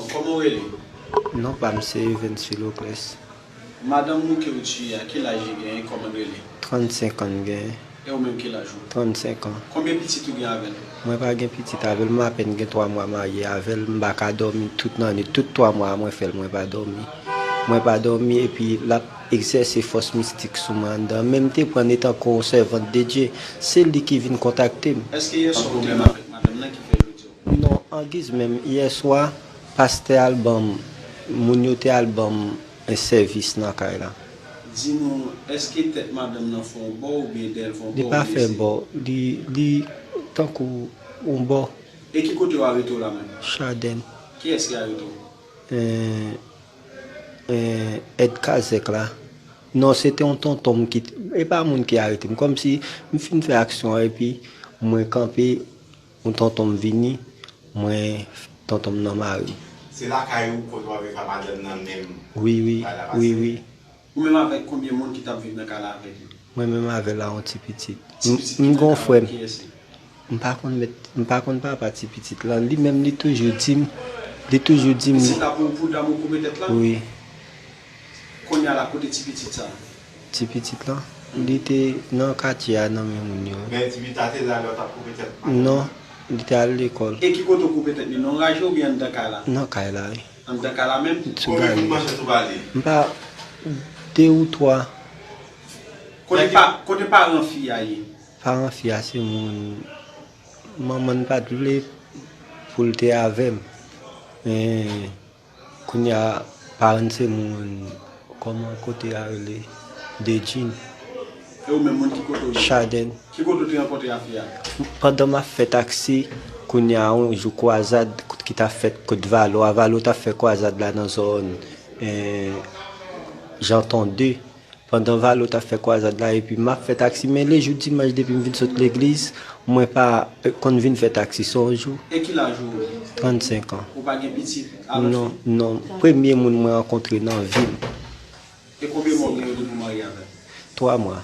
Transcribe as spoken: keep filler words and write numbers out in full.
Kòman w rele? Non pa m se Evens Philocles. Madanm ou ke w tiye a, ki laj li genyen, kòman l rele? Trannsenk an l genyen. E ou menm, ki laj ou? Trannsenk an. Konbyen pitit ou gen avè l? Mwen pa gen pitit avè l, m apèn gen twa mwa marye avè l, m pa ka dòmi tout nannwit, tout twa mwa a mwen fè l, mwen pa dòmi. Mwen pa dòmi epi l ap egzèse fòs mistik sou mwen anndan. Men m te pran l etankou yon sèvant de Dye. Se li ki vin kontakte m. Èske yèswa ou te menm avèk madanm nan ki fè jodi a? Non, angiz menm, yèswa, pastè al ban m, moun yo te al ban m sèvis nan kay la. Di nou, èske tèt madanm nan fè yon bò oubyen dèyè l fè yon bò? Li pa fè bò, li, li tankou yon bò. E ki kote yo arete w la menm? Chadèn. Kiyès ki arete w? Eh, eh, èd kazèk la. Non, se te yon tonton m ki, e pa moun ki arete m. Kòmsi m fin fè aksyon an epi mwen kanpe, yon tonton m vini, mwen, tonton m nan mare m. Se lakay ou kote w ap viv a madanm nan menm? Wi, wi, wi, wi. Ou menm avèk konbyen moun ki t ap viv nan kay la avèk li? Mwen menm avè l a yon ti pitit. Ti pitit M ki gon nan kay frè la, m. Kiyès li? M pa konn met, m pa konn papa ti pitit lan. Li menm li toujou di m, li toujou di m. Se ta pou, pou dam ou koupe tèt la? Wi. Kounye a la, kote ti pitit sa? Ti pitit lan, li te nan katye a nan men moun yo. Men ti pitit la te la lè w t ap koupe tèt madanm Non, nan? Li te al lekòl. E ki kote w koupe tèt li? Nan raje oubyen anndan kay la? Nan kay la, wi. Anndan kay la menm? Sou Konbyen gade. kout manchèt ou bale? M pa, de ou twa. Kote pa, kote paran fi a ye? Paran fi a se moun. Manman n pa t vle pou l te avè m. Men kounye a, paran n se moun. Kòman kote a rele? Dedjin. E ou menm, moun ki kote w ye? Chadèn. Ki kote w te rankontre a fi a? Pandan m ap fè taksi, kounye a yon jou kwazad ki t ap fèt kot Valo a, Valo t ap fè kwazad la nan zòn eh, Janton de. Pandan Valo t ap fè kwazad la epi m ap fè taksi, men lejou dimanch depi m vin sot legliz, mwen pa eh, konn vin fè taksi se yon jou. E ki laj ou? Trannsenk an. Ou pa gen pitit avèk Non, non. Premye moun mwen rankontre nan vi m. E konbyen mwa w gen depi w marye avè l? Twa mwa.